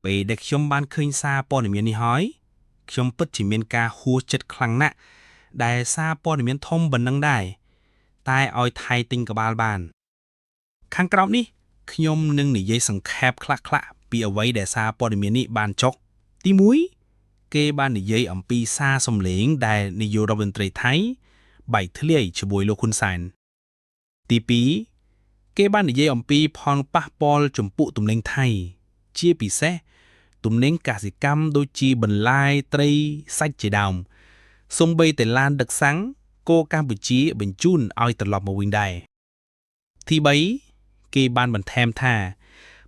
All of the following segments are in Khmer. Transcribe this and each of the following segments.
ពេលដែលខ្ញុំបានឃើញសារព័ត៌មាននេះហើយខ្ញុំពិតជាមានការហួសចិត្តខ្លាំងណាស់ដែលសារព័ត៌មានធំប៉ុណ្ណឹងដែរតែឲ្យថៃទិញក្បាលបាន ខាងក្រោមនេះខ្ញុំនឹងនិយាយសង្ខេបខ្លះៗពីអ្វីដែលសារព័ត៌មាននេះបានចុកទី1គេបាននិយាយអំពីសារសំឡេងដែលនាយករដ្ឋមន្ត្រីថៃបែកធ្លាយជាមួយលោកហ៊ុនសែនទី2គេបាននិយាយអំពីផលប៉ះពាល់ចំពោះទំនិញថៃ ជាពិសេសទំនិញកសិកម្មដូចជាបន្លែត្រីសាច់ជាដើមសូម្បីតែឡានដឹកសាំងក៏កម្ពុជាបញ្ជូនឲ្យត្រឡប់មកវិញដែរទី3គេបានបន្ថែមថា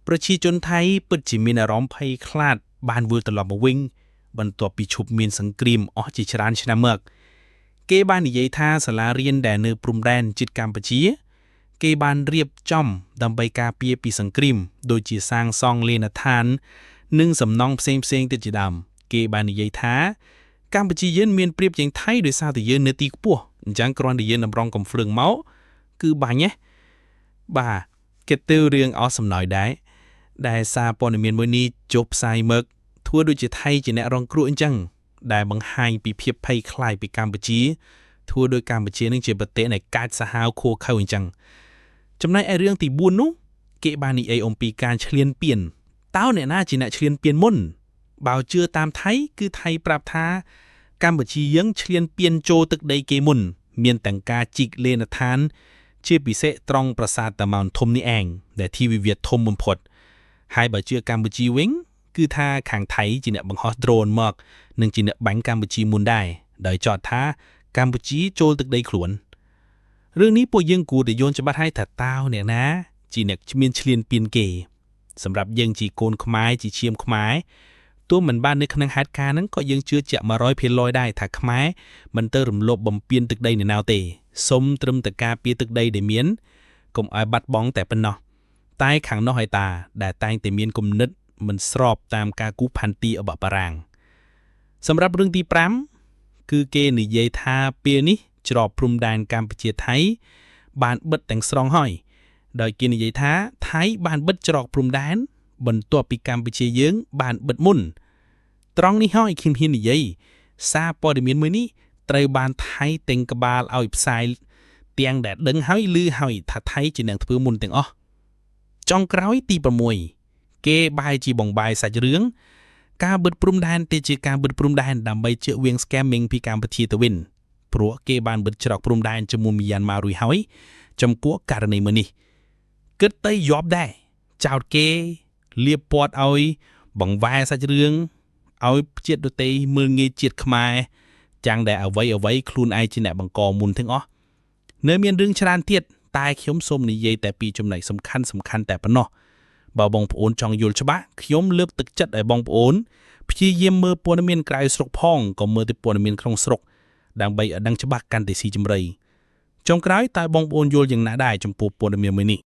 ប្រជាជនថៃពិតជាមានអារម្មណ៍ភ័យខ្លាចបានវិលត្រឡប់មកវិញ បន្ទាប់ពីឈប់មានសង្គ្រាមអស់ជាច្រើនឆ្នាំមក គេបាននិយាយថាសាលារៀនដែលនៅព្រំដែនជិតកម្ពុជា គេបានរៀបចំដើម្បីការពារពីសង្គ្រាមដូចជាសាងសង់លេណដ្ឋាន និងសំណង់ផ្សេងផ្សេងៗទៀតជាដើមគេបាននិយាយថាកម្ពុជាយើងមានប្រៀបជាងថៃដោយសារតែយើងនៅទីខ្ពស់អញ្ចឹងគ្រាន់តែយើងតម្រង់កំភ្លើងមកគឺបាញ់ណាបាទគេទៅរឿងអស់សំណោយដែរដែលសារព័ត៌មានមួយនេះចុះផ្សាយមកធ្វើដូចជាថៃជាអ្នករងគ្រោះអញ្ចឹងដែលបង្ហាញពីភាពភ័យខ្លាចពីកម្ពុជាធ្វើដោយកម្ពុជានឹងជាប្រទេសនៃកាចសាហាវខួរខៅអញ្ចឹងចំណែកឯរឿងទី4នោះគេបាននិយាយអំពីការឈ្លានពានតើអ្នកណាជាអ្នកឈ្លានពានមុនបើជឿតាមថៃគឺថៃប្រាប់ថា កម្ពុជាយើងឈ្លានពានចូលទឹកដីគេមុន មានទាំងការជីកលេណដ្ឋាន ជាពិសេសត្រង់ប្រាសាទតាម៉ោនធំនេះឯងដែលទីវិវាទធំបំផុត ហើយបើជឿកម្ពុជាវិញ គឺថាខាងថៃជាអ្នកបង្ហោះដ្រូនមក និងជាអ្នកបាញ់កម្ពុជាមុនដែរដោយចោទថាកម្ពុជាចូលទឹកដីខ្លួនរឿងនេះពួកយើងគួរតែយល់ច្បាស់ហើយថាតើអ្នកណាជាអ្នកមានឈ្លានពានគេ សម្រាប់យើងជាកូនខ្មែរជាឈាមខ្មែរទោះមិនបាននៅក្នុងហេតុការណ៍ហ្នឹងក៏យើងជឿជាក់100%ដែរថាខ្មែរមិនទៅរំលោភបំពានទឹកដីនរណាទេសុំត្រឹមតែការពារទឹកដីដែលមានកុំឲ្យបាត់បង់តែប៉ុណ្ណោះតែខាងនោះឯតាដែលតែងតែមានគំនិតមិនស្របតាមការគូសផែនទីរបស់បារាំងសម្រាប់រឿងទី5គឺគេនិយាយថាពេលនេះច្រកព្រំដែនកម្ពុជាថៃបានបិទទាំងស្រុងហើយដោយគេនិយាយថាថៃបានបិទច្រកព្រំដែនបន្ទាប់ពីកម្ពុជាយើងបានបិទមុន ត្រង់នេះហើយខ្ញុំហ៊ាននិយាយសារព័ត៌មានមួយនេះត្រូវបានថៃទិញក្បាលឲ្យផ្សាយទាំងដែលដឹងហើយឮហើយថាថៃជាអ្នកធ្វើមុនទាំងអស់ចុងក្រោយទី6គេបែរជាបង្បាយសាច់រឿងការបិទព្រំដែនទៅជាការបិទព្រំដែនដើម្បីជៀសវាង scamming ពីកម្ពុជាទៅវិញព្រោះគេបានបិទច្រកព្រំដែនជាមួយមីយ៉ាន់ម៉ារួចហើយចំពោះករណីមួយនេះគិតទៅយប់ដែរចោតគេលៀបពណ៌ឲ្យបង្វែរសាច់រឿងឲ្យជាតិដទៃមើលងាយជាតិខ្មែរចាំងដែលអ្វីអ្វីខ្លួនឯងជាអ្នកបង្កមុនទាំងអស់នៅមានរឿងច្រើនទៀតតែខ្ញុំសូមនិយាយតែពីចំណុចសំខាន់សំខាន់តែប៉ុណ្ណោះបើបងប្អូនចង់យល់ច្បាស់ខ្ញុំលើកទឹកចិត្តឲ្យបងប្អូនព្យាយាមមើលព័ត៌មានក្រៅស្រុកផងក៏មើលទៅព័ត៌មានក្នុងស្រុកដើម្បីឲ្យដឹងច្បាស់កាន់តែស៊ីជម្រៅចុងក្រោយតើបងប្អូនយល់យ៉ាងណាដែរចំពោះព័ត៌មានមួយនេះ?